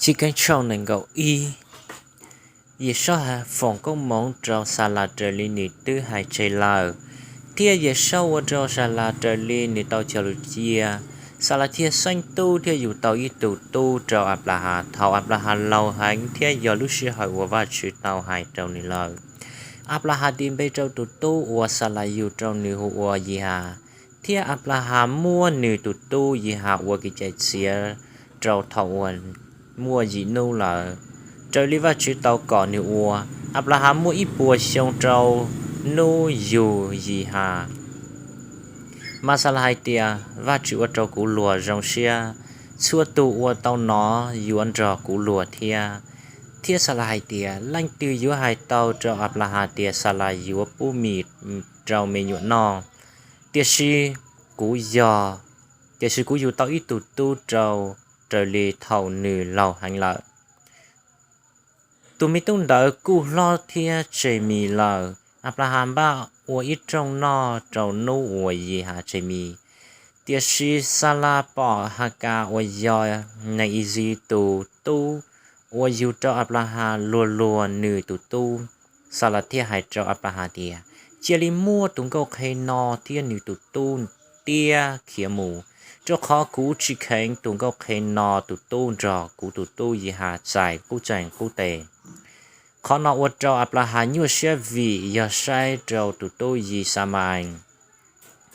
Chivkeeb tshooj nees nkaum ib. Yixaj foom koob hmoov rau Xalas raws li nws twb hais tseg lawm, thiab Yixaj ua rau Xalas raws li nws tau cog lus cia. Xalas thiaj xeeb tub thiab yug tau ib tug tub rau Anplahas thaum Anplahas laus heev thiab yog lub sij hawm uas Vajtswv tau hais rau nws lawm. Anplahas tis npe rau tus tub uas Xalas yug rau nws hu ua Yihas, thiab Anplahas muab nws tus tub Yihas ua kev cai txiav rau thaum uas muaj yim hnub lawm, raws li Vajtswv tau kom nws ua. Anplahas muaj ib puas xyoo rau hnub yug Yihas. Mas Xalas hais tias, Vajtswv ua rau kuv luag zoo siab, txhua tus uas tau hnov yuav nrog kuv luag thiab. Thiab Xalas hais tias, Leej twg yuav hais tau rau Anplahas tias Xalas yuav pub mis rau me nyuam noj? Tiam sis kuv yog, tiam sis kuv yug tau ib tug tub rau, raws li thaum nws laus heev lawm. Tus me tub ntawd kuj hlob thiab tseg mis lawm. Anplahas npaj ua ib rooj noj rau hnub uas Yihas tseg mis. Tiam sis Xalas pom Hakas uas yog Nais Ixis tus tub uas yug rau Anplahas luag luag nws tus tub. Xalas thiaj hais rau Anplahas tias, Cia li muab tus nkauj qhe no thiab nws tus tub ntiab khiav mus, rau qhov kuv tsis kheev tus nkauj qhe no tus tub nrog kuv tus tub Yihas txais qub txeeg qub tes. Qhov no ua rau Anplahas nyuaj siab vim yog saib rau tus tub Yixalayees.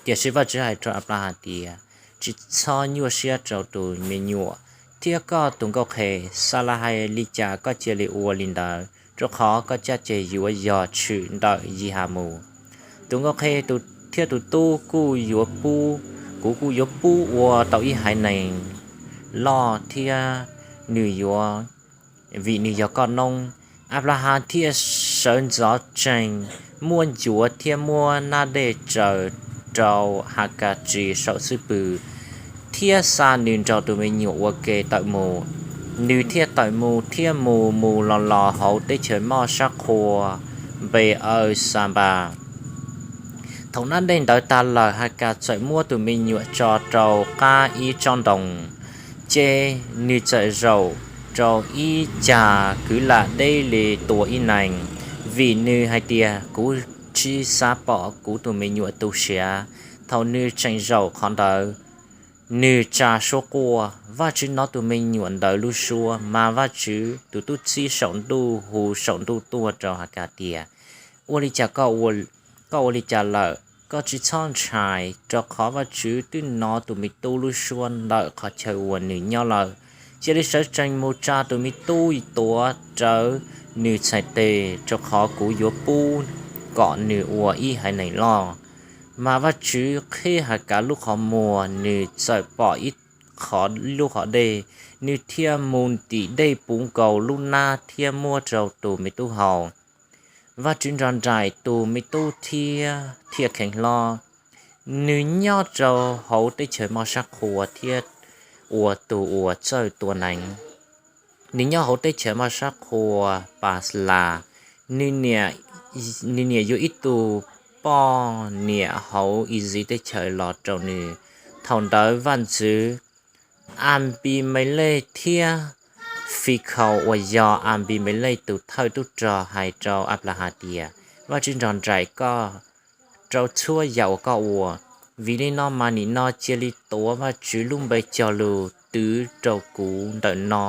Tiam sis Vajtswv hais rau Anplahas tias, Tsis txhob nyuaj siab rau tus me nyuam thiab koj tus nkauj qhe. Xalas hais li cas koj cia li ua li ntawd, rau qhov koj caj ces yuav yog tshwm ntawm Yihas mus. Tus nkauj qhe thiab tus tub kuj yuav pub, kuv kuj yuav pub ua tau ib haiv neeg loj thiab nws yuav, vim nws yog koj noob. Anplahas thiaj sawv ntxov tsees, muab ncuav thiab muab nab dej tsaws rau Hakas ris saum xub pwg, thiab xa nws nrog tus me nyuam ua ke tawm mus. Nws thiaj tawm mus thiab mus mus los los hauv teb chaws moj sab qhua Npe-awxanpas. Thaum nab dej ntawd tas lawm, Hakas txawm muab tus me nyuam tso rau qab ib tsob ntoo, ces nws txawm zaum rau ib cag kwv lam deb li tua ib neeg, vim nws hais tias, Kuv tsis xav pom kuv tus me nyuam tu siav. Thaum nws tseem zaum qhov ntawd, nws tsa suab quaj. Vajtswv hnov tus me nyuam ntawd lub suab, mas Vajtswv tus tub txib saum ntuj hu saum ntuj tuaj rau Hakas tias, Ua li cas koj ua li cas lawm? Koj tsis txhob ntshai, rau qhov Vajtswv twb hnov tus me tub lub suab ntawm qhov chaw uas nws nyob lawm. Cia li sawv tsees mus tsa tus me tub tuav rawv nws txhais tes, rau qhov kuv yuav pub kom nws ua ib haiv neeg loj. Mas Vajtswv qhib Hakas lub qhov muag, nws txawm pom ib qho, lub qhov dej. Nws thiaj mus ntim dej puv nkaus lub hnab thiab muab rau tus me tub haus. Vajtswv nrog nraim tus me tub thiab thiaj kheev hlob. Nws nyob rau hauv teb chaws moj sab qhua thiab ua tus uas txawj tua neev. Nws nyob hauv teb chaws moj sab qhua Paslas. Nws niam yuav ib tug poj niam hauv Iziv teb chaws los rau nws. Thaum ntawd vaj ntxwv Anpimelej thiab Fikhaus uas yog Anpimelej tus thawj tub rog hais rau Anplahas tias, Vajtswv nrog nraim koj rau txhua yam uas koj ua. Vim li no mas nim no cia li tuav Vajtswv lub npe cog lus twv rau kuv ntawm no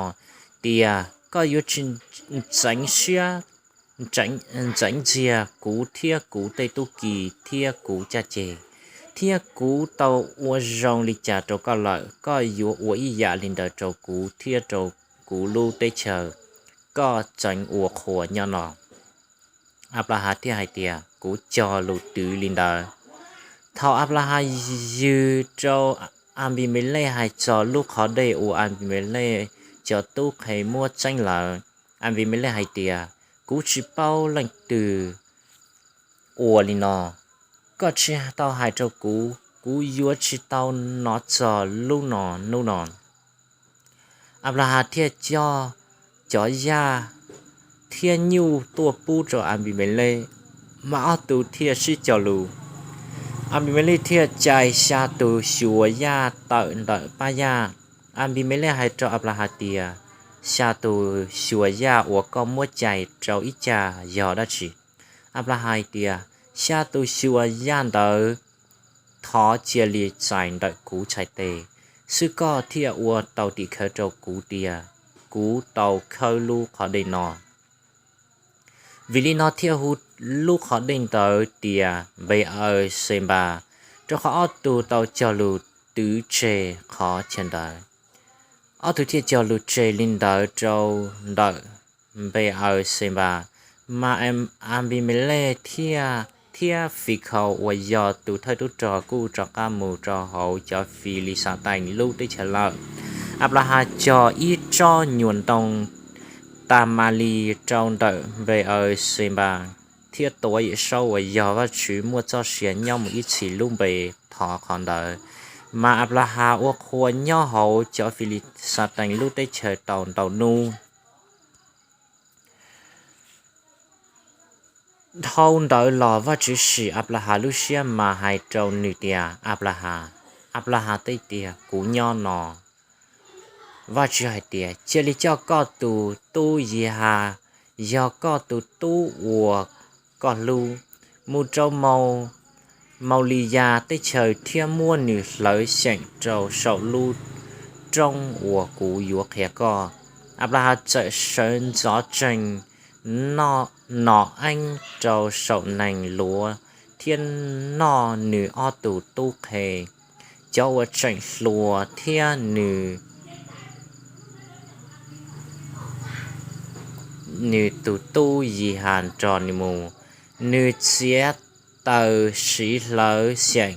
tias koj yuav tsis ntxeev siab ntxeev ntxiag kuv thiab kuv tej tub ki thiab kuv caj ces, thiab kuv tau ua zoo li cas rau koj lawm, koj yuav ua ib yam li ntawd rau kuv thiab rau kuv lub teb chaws koj txeev ua qhua nyob no. Anplahas thiaj hais tias, Kuv cog lus twv li ntawd. Thaum Anplahas yws rau Anpimelej hais txog lub qhov dej uas Anpimelej cov tub qhe muab txeeb lawm, Anpimelej hais tias, Kuv tsis paub leej twg ua li no. Koj tsis tau hais rau kuv, kuv yuav tsis tau hnov txog lub no hnub no. Anplahas thiaj coj cov yaj thiab nyuj tuaj pub rau Anpimelej, mas ob tug thiaj sib cog lus. Anpimelej thiaj cais xya tus xyuas yaj tawm ntawm pab yaj. Anpimelej hais rau Anplahas tias, xya tus xyuas yaj uas koj muab cais rau ib cag yog dab tsi? Anplahas hais tias, Xya tus xyuas yaj ntawd thov cia li txais ntawm kuv txhais tes xwb koj thiaj ua tau tim khawv rau kuv tias kuv tau khawb lub qhov dej no. Vim li no thiaj hu lub qhov dej ntawd tias Npe-aws-xes-npas, rau qhov ob tug tau cog lus twv tseg qhov chaw ntawd. Ob tug thiaj cog lus tseg li ntawd rau ntawm Npe-aws-xes-npas. Mas Anpimelej thiab Fikhaus uas yog tus thawj tub rog kuj rov qab mus rau hauv cov Filixatees lub teb chaws lawm. Anplahas cog ib tsob nyuag ntoo Tamalis rau ntawm Npe-aws-xes-npas, thiab tuav Yawm Saub uas yog Vajtswv muaj txoj sia nyob mus ib txhis lub npe thov qhov ntawd. Mas Anplahas ua qhua nyob hauv cov Filixatees lub teb chaws tau ntau hnub. Dhau ntawd los Vajtswv sim Anplahas lub siab mas hais rau nws tias, Anplahas! Anplahas teb tias, Kuv nyob no. Vajtswv hais tias, Cia li coj koj tus tub Yis-has, yog koj tus tub uas koj hlub, mus rau Mauliyas teb chaws thiab muab nws hlawv xyeem rau saum lub roob uas kuv yuav qhia koj. Anplahas txawm sawv ntxov tsees, nom eeb rau saum nees luav thiab noj nws ob tug tub qhe. Cov uas tseem hluas thiab nws tus tub Yis-has nrog nws mus. Nws txiav taws siv hlawv xyeem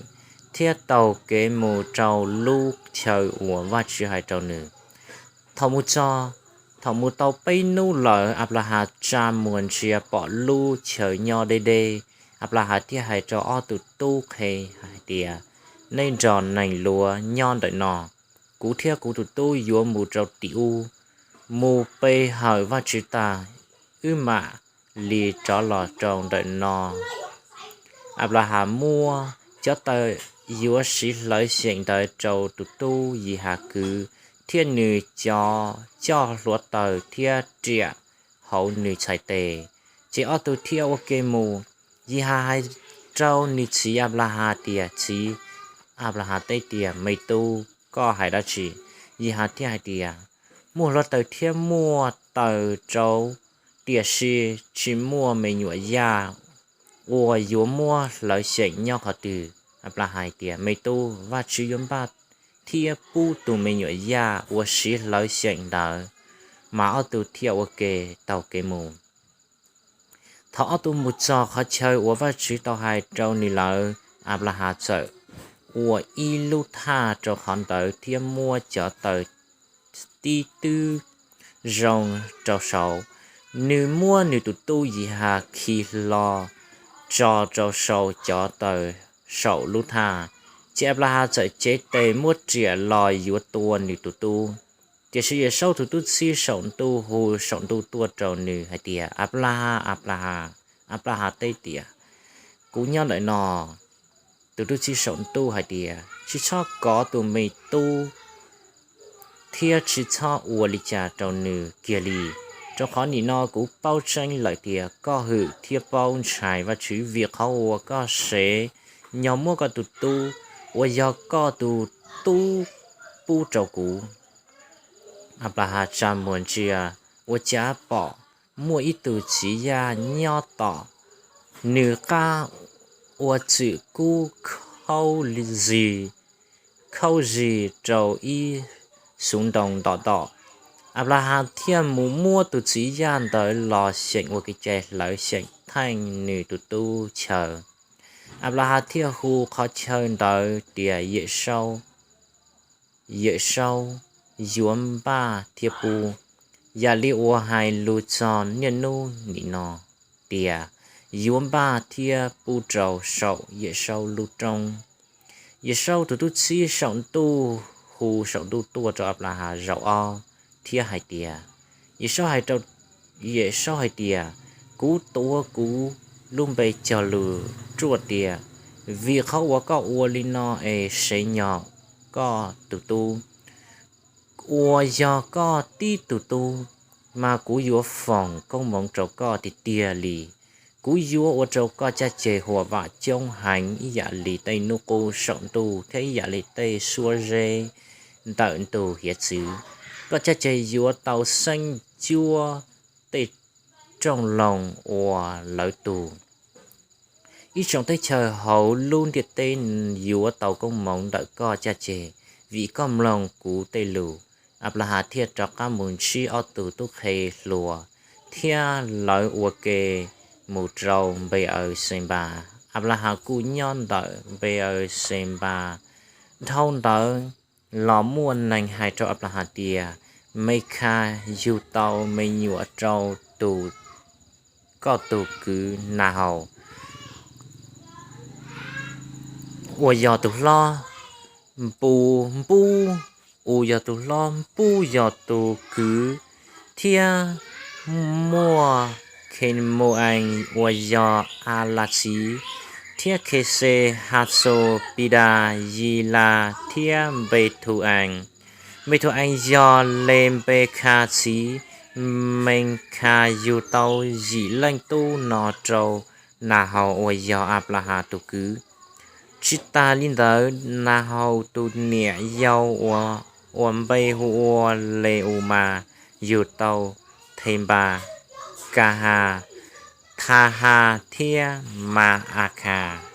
thiab taug kev mus rau lub chaw uas Vajtswv hais rau nws. Thaum mus txog, thaum mus tau peb hnub lawm, Anplahas tsa muag ntsia pom lub chaw nyob deb deb. Anplahas thiaj hais rau ob tug tub qhe hais tias, Nej nrog nees luav nyob ntawm no, kuv thiab kuv tus tub yuav mus rau tim ub, mus pe hawm Vajtswv tag, wb mam li rov los rau ntawm no. Anplahas muab cov taws yuav siv hlawv xyeem ntawd rau tus tub Yis-has kwv, thiab nws cov coj hluav taws thiab riam hauv nws txhais tes, ces ob tug thiaj ua ke mus. Yis-has hais rau nws txiv Anplahas tias, Txiv! Anplahas teb tias, Me tub, koj hais dab tsi? Yis-has thiaj hais tias, Muaj hluav taws thiab muaj taws rau, tiam sis tsis muaj me nyuam yaj uas yuav muab hlawv xyeem nyob qhov twg. Anplahas hais tias, Me tub, Vajtswv yuav npaj thiab pub tus me nyuam yaj uas siv hlawv xyeem ntawd. Mas ob tug thiaj ua ke taug kev mus. Thaum ob tug mus txog qhov chaw uas Vajtswv tau hais rau nws lawm, Anplahas txawm ua ib lub thaj rau qhov ntawd thiab muab cov taws tib twb zoo rau saud. Nws muab nws tus tub Yis-has khi hlo tso rau saum cov taws saum lub thaj. Ces Anplahas txawm cev tes muab riam los yuav tua nws tus tub. Tiam sis Yawm Saub tus tub txib saum ntuj hu saum ntuj tuaj rau nws hais tias, Anplahas, Anplahas! Anplahas teb tias, Kuv nyob ntawm no. Tus tub txib saum ntuj hais tias, Tsis txhob kov tus me tub thiab tsis txhob ua li cas rau nws kiag li, rau qhov nim no kuv paub tseeb lawm tias koj hwm thiab paub ntshai Vajtswv, vim qhov uas koj sev nyog muab koj tus tub uas yog koj tus tub pub rau kuv. Anplahas tsa muag ntsia, ua cas pom muaj ib tug txiv yaj nyob tom nws qab ua txwm kub khaub zig rau ib xuv ntoo ntom ntom. Anplahas thiaj mus muab tus txiv yaj ntawd los xyeem ua kev cai hlawv xyeem theej nws tus tub chaw. Anplahas thiaj hu qhov chaw ntawd tias Yawm Saub, Yawm Saub yuav npaj thiab pub, yam li uas hais lus txog niaj hnub nim no tias, Yuav npaj thiab pub rau saum Yawm Saub lub roob. Yawm Saub tus tub txib saum ntuj hu saum ntuj tuaj rau Anplahas zaum ob thiab hais tias, Yawm Saub hais rau, Yawm Saub hais tias, Kuv tuav kuv lub npe cog lus ruaj tias, vim qhov uas koj ua li no es sev nyog koj tus tub uas yog koj tib tug tub, mas kuv yuav foom koob hmoov rau koj tiag tiag li. Kuv yuav ua rau koj caj ces huam vam coob heev ib yam li tej hnub qub saum ntuj thiab ib yam li tej suab zeb ntawm ntug hiav txwv. Koj caj ces yuav tau xeeb cuab tej rooj loog uas lawv tu. Ib tsoom teb chaws hauv lub ntiaj teb yuav tau koob hmoov ntawm koj caj ces, vim koj mloog kuv tej lus. Anplahas thiaj rov qab mus ntsib ob tug tub qhe hluas, thiab lawv ua ke mus rau Npe-aws-xes-npas. Anplahas kuj nyob ntawm Npe-aws-xes-npas. Dhau ntawd los muaj neeg hais rau Anplahas tias, Me Khas yug tau me nyuam rau tus, koj tus kwv Nas Haus uas yog tus hlob Npu, Npub, uas yog tus hlob Npub yog tus kwv, thiab muaj Khemus-ees uas yog As Las txiv, thiab Khe Xe Has Xus Pis Das, Yis Las thiab Npe Thus Ees. Npe Thus Ees yog Les Npe Khas txiv. Me Khas yug tau yim leej tub no rau Nas Haus uas yog Anplahas tus kwv. Tsis tas li ntawd, Nas Haus tus niam yau uas npe hu ua Les Us Mas yug tau Thes Npas, Kas Has, Thas Has thiab Mas As Khas.